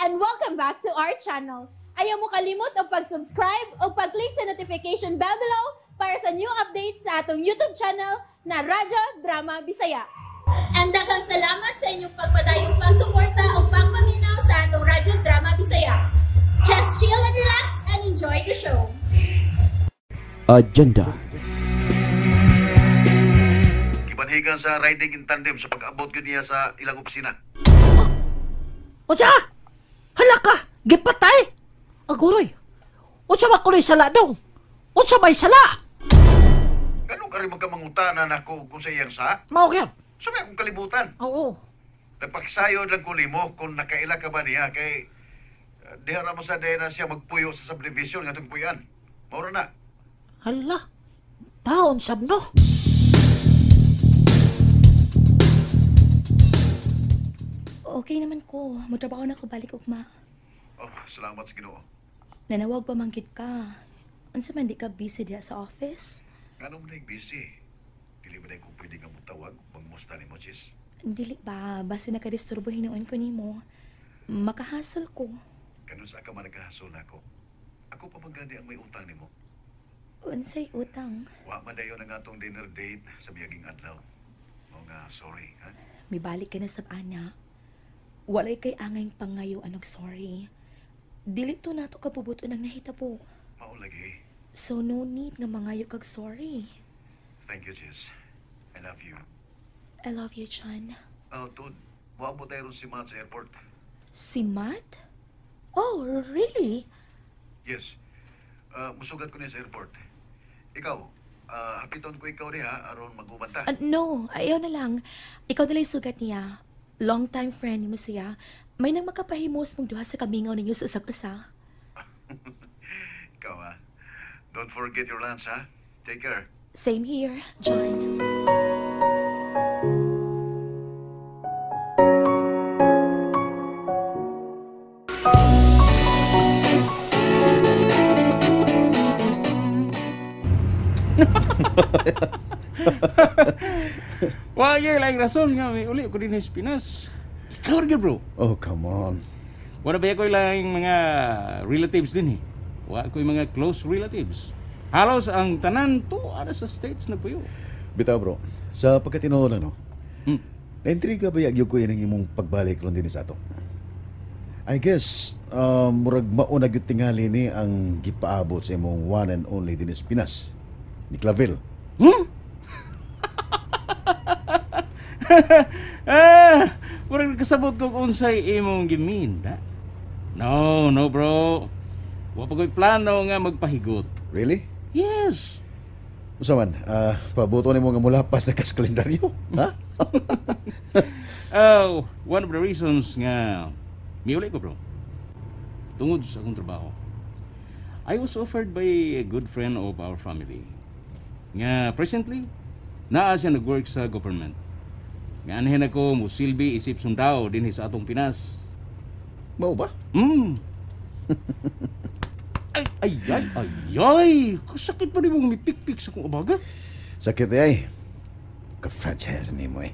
And welcome back to our channel. Ayaw mo kalimot og pag-subscribe o pag-click sa notification bell below para sa new updates sa atong YouTube channel na Radyo Drama Bisaya. And daghang salamat sa inyong pagpadayong pagsuporta o pagpaminaw sa atong Radyo Drama Bisaya. Just chill and relax and enjoy the show. Agenda. Gibanhigan sa riding in tandem sa pag-abot gyud niya sa ilang opisina. Unsa? Hala ka, gipatay. Aguroy. Unsa man kuno'y sala dong? Unsa may sala? Ganun ka rin magkamangutana nako kung sa iyang sa? Mao gyud. Sumay akong kalibutan. Oo. Nagpakisayod lang ko nimo kung nakaila ka ba niya kay diha ra mo sa na siya magpuyo sa subdivision nga itong puyan. Maura na. Hala. Taon sab no. Okay naman ko. Motrabaho na ko balik ugma. Oh, salamat sa Ginoo. Nanawag pa man gid ka. Unsa man di ka busy diha sa office? Ngano mo na busy? Dili ba na kung pwede nga mutawag mangmusta nimo, Jess? Dili ba, basta nakadisturbo hinuon ko nimo. Makahasol ko. Kanon sa ka man nagkahasol nako. Ako pa man gani ang may utang nimo. Unsay utang? Wa man dayon ang atong dinner date sa miyaging adlaw. Mao nga sorry, ha? Mibalik ka na sa ana. Walay kay angay pangayo anog sorry. Dili to nato kabubuto nang nahitabo. Mao lagi. So no need nga mangayo kag sorry. Thank you, Jess. I love you. I love you, Chan. Oh, dude. Wa mo tayo ron si Matt sa airport. Si Matt? Oh, really? Yes. Musugat ko niya sa airport. Ikaw, hapiton ko ikaw niya aron mag-uban ta. No, ayaw na lang. Ikaw na lang yung sugat niya. Long time friend ni mo siya. May nang makapahimos mong duha sa kamingaw ninyo sa usag-usa. Ikaw, ha? Don't forget your lunch, ha? Take care. Same here, John. Wa gyud laing rason nga may uli ko din sa Pinas. Ikaw ra gyud, bro. Oh, come on. Wala ba ko laing mga relatives din eh. Wa ko'y mga close relatives. Halos ang tanan to ara sa States na puyo. Bitaw, bro, sa pagkatinuod lang, no? Hmm. Naintriga ba gyud ko ining imong pagbalik ron din sa ato? I guess, murag mauna gyud tingali ni ang gipaabot sa imong one and only din sa Pinas, ni Clavel. Hmm? Ah, murag kasabot ko kung unsay imong gimin, ha? No, no, bro. Wa pa ko'y plano nga magpahigot. Really? Yes. Usa man, pabuto nimo nga mulapas na kas kalendaryo, ha? Oh, one of the reasons nga miuli ko, bro. Tungod sa akong trabaho. I was offered by a good friend of our family. Nga presently, naa siya nag-work sa government. Nga anhin ako musilbi isip sundao dinhi sa atong Pinas. Mao ba? Mm. Ay, ay, ay, ay, ay. Kasakit pa nimo mipikpik sa akong abaga. Sakit ay. Ka-franchise nimo eh.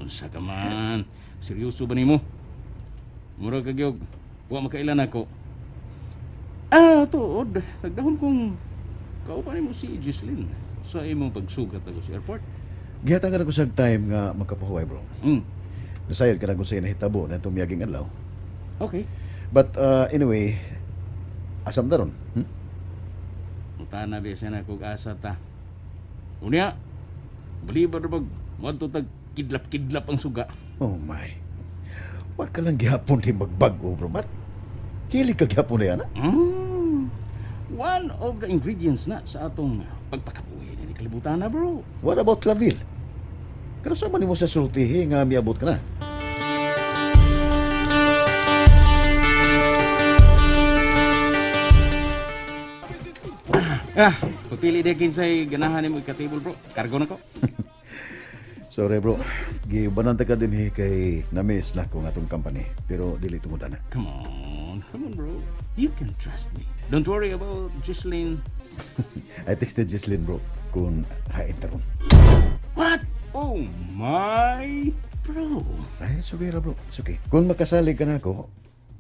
Unsa ka man? Seryoso ba nimo? Mura ka gyud. Wa makailan ako. Ah, tuod. Nagdahom kong kauban nimo si Jocelyn sa imong pagsugat ako sa airport. Gihatagan ako sa time nga makapahuway, bro. Nasayod ka na kung sa'yo nahitabo na itong miyaging adlaw. Okay. But anyway, asam ta ron? Hmm? Mutana biya na kog asa ta. Unya, balibar na bag moadto tag kidlap-kidlap ang suga. Oh my. Wa ka lang gihapon di magbago, bro, Mat. Hili ka gihapon na yan, ha? Mm. One of the ingredients na sa atong pagpakabuhi ni kalibutan na, bro. What about Claville? Pero sa man nimo sa sultihi nga miabot ka na? Ah, pagpili di kinsay ganahan nimo ika-table, bro. Kargo na ko. Sorry, bro. Giubanan ta ka din eh, kay na-miss na ko nga atong company. Pero dili tungod na. Come on, come on, bro. You can trust me. Don't worry about Jocelyn. I texted Jocelyn, bro, kung hain ta ron. What? Oh my! Bro. Ay, it's okay ra, bro. It's okay. Kung makasalig ka na ako,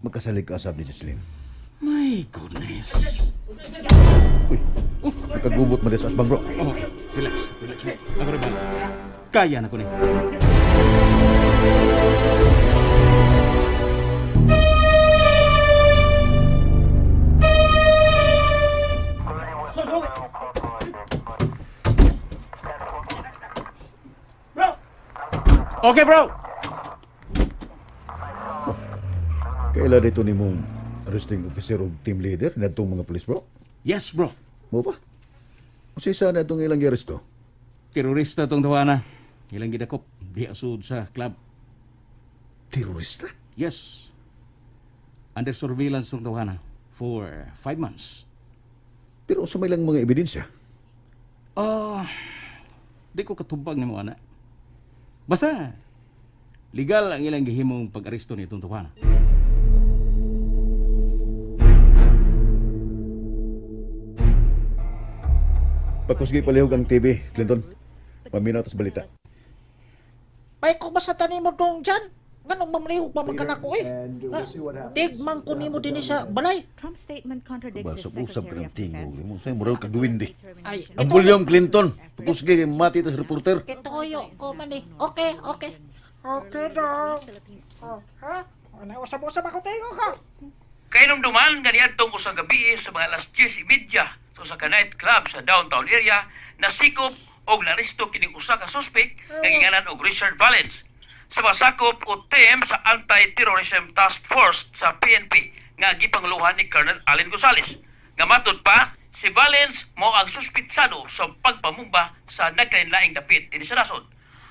makasalig ka asab ni Jocelyn. My goodness. Uy, nakagubot man sa asbang, bro. Oh, relax, relax, bro. Ako rin ba? Kaya na ko ni. Okay, bro. Kaila dito ni mong arresting officer o team leader na itong mga polis, bro? Yes, bro. Mo pa? Kasi saan na itong ilang giaresto? Terorista tong tawana. Ilang gidakop di asud sa club. Terorista? Yes. Under surveillance tong tawana for 5 months. Pero sa may lang mga ebidensya. Ah, di ko katubag nimo ana. Basta legal ang ilang gihimong pag-aresto ni itong tawana. Pagkusgi palihog ang TV, Clinton. Paminaw tas balita. May ko ba sa tanim mo dong dyan? Nganong mamlihog pa man ka nako eh. Nga, Tigmang ko nimo dinhi sa balay. Trump's statement contradicts his Basog-usab ka Secretary ng of tingog. Defense. Mo sa'yo, murag kagduwindi. Ay, Ang bulyong, Clinton. Pagkusgi, mati tas reporter. Kitoyo ko man eh. Okay, okay. Okay dong. Oh, ha? Ano, usab-usab ako tingog ka. Kainumduman nga niadtong usang gabi sa mga alas 10:30 sa usa ka nightclub sa downtown area nasikop og naresto kining usa ka suspect nga gingalan og Richard Valens sa masakop o team sa Anti-Terrorism Task Force sa PNP nga gipanguluhan ni Colonel Allen Gonzales. Nga matud pa, si Valens mao ang suspitsado sa pagpamumba sa nagkainlaing dapit dinhi sa nasod.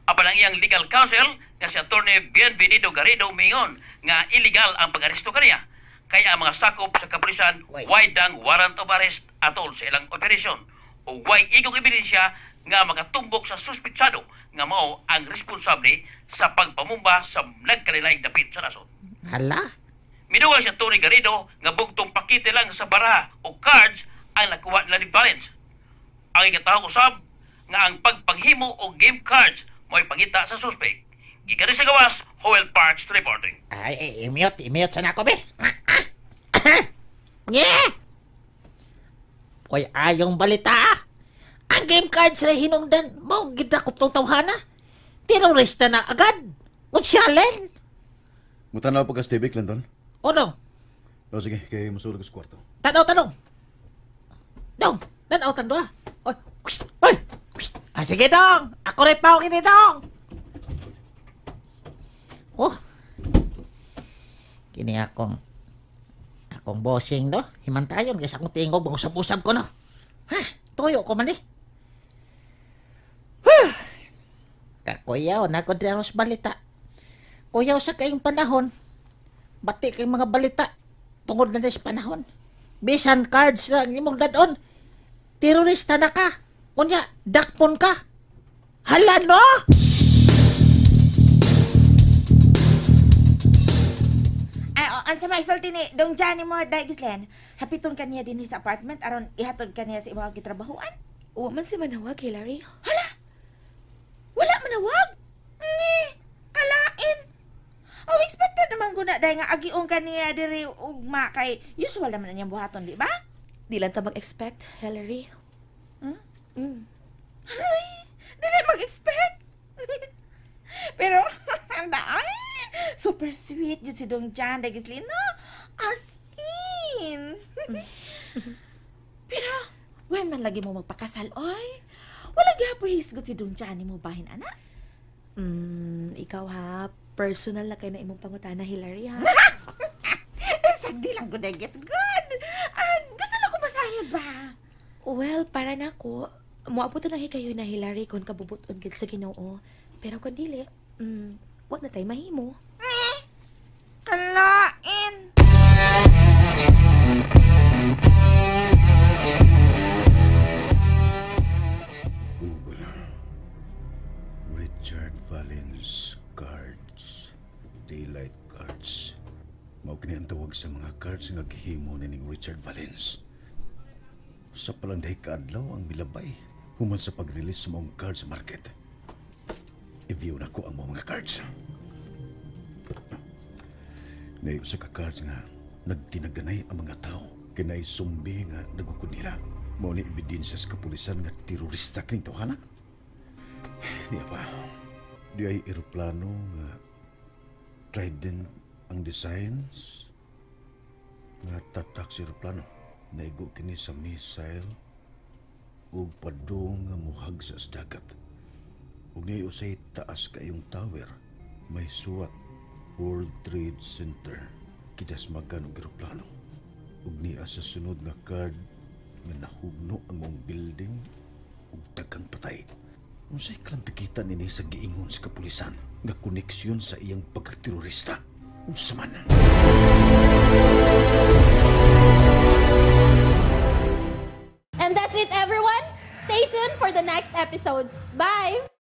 Apan ang iyang legal counsel nga si Attorney Bienvenido Garrido mingon nga illegal ang pag-aresto kaniya. Kaya ang mga sakop sa kapulisan way dang warrant of arrest atol sa ilang operasyon o way igong ebidensya nga makatumbok sa suspitsado nga mao ang responsable sa pagpamumba sa nagkalilaing dapit sa nasod. Hala? Midugang si Tony Garrido nga bugtong pakite lang sa baraha o cards ang nakuha nila ni Valens. Ang ikatahong usab nga ang pagpanghimo og game cards mo'y pangita sa suspect. Gikan sa gawas, Howell Parks reporting. Ay, ay, i-mute, i-mute sana ako, be. Yeah! Oy, ayong balita. ah. Ang game card sa hinungdan, mao gidakop tong tawhana. Terorista na agad. Unsyalen. Mutanaw pa ka sa TV, Clinton. O dong, O sige, kay musulog sa kwarto. tanaw, tanong. Dong, tanaw, tando ah. Oy, oy, ah, sige dong, ako rin pa ini dong. Oh, kini akong bossing no. Himantayon kaysa akong tingog bangusab-usab ko no. Ha, tuyo ko man eh. Huh. Kakuyaw na ko diri sa balita. Kuyaw sa kayong panahon. Bati kay mga balita tungod na sa panahon. Bisan cards na ang imong dadon. Terorista na ka. Unya, dakpon ka. Hala no! Ay, oh, ang sa maisulti ni Dong Johnny mo, Day Gislen. Hapiton ka niya dinhi sa apartment aron ihatod ka niya sa imong gitrabahuan. Wa man si manawag, Hillary. Wala manawag. Ni, kalain. Oh, expected naman ko na dahil nga agiong ka niya diri ugma kay usual naman na niyang buhaton, di ba? Di lang ta mag-expect, Hillary. Hmm? Mm. Dili mag-expect. Pero, ang ay, super sweet yun si Dong Jan, Day Gislen, no? As in. Pero, when man lagi mo magpakasal, oy? Wala gyapon hisgot si Dong Jan mo bahin, anak. Ikaw ha, personal na kay na imong pangutana, Hillary ha. Eh, sagdi lang ko, Day Gis. Good. Ah, gusto lang ko masahe ba? Well, para nako, moabot na lang kayo na Hillary kung kabubuton gid sa Ginoo. Pero kung dili, wa na tay mahimo. Kalain. Google. Richard Valens cards. Daylight cards. Mao kini ang tawag sa mga cards nga gihimo ni ning Richard Valens. Sa palang dahi kaadlaw ang milabay human sa pag-release sa maong cards sa market. I-view na ko ang mga cards. Nay usa ka cards nga nagtinaganay ang mga tao kinay sumbi nga nagukod nila. Mao ni ebidensya sa kapulisan nga terorista kining tawhana. Niya pa, di ay eroplano nga Trident ang designs nga tatak sa eroplano. Naigo kini sa missile ug padung nga muhag sa dagat. Ug niya usay taas kayong tower, may suwat World Trade Center kidasmagan og eroplano. Ug niya sa sunod nga card nga nahugno ang mong building ug daghang patay. Unsay kalampikitan nini sa giingon sa kapulisan nga koneksyon sa iyang pagkaterorista? Unsa man? And that's it, everyone. Stay tuned for the next episodes. Bye!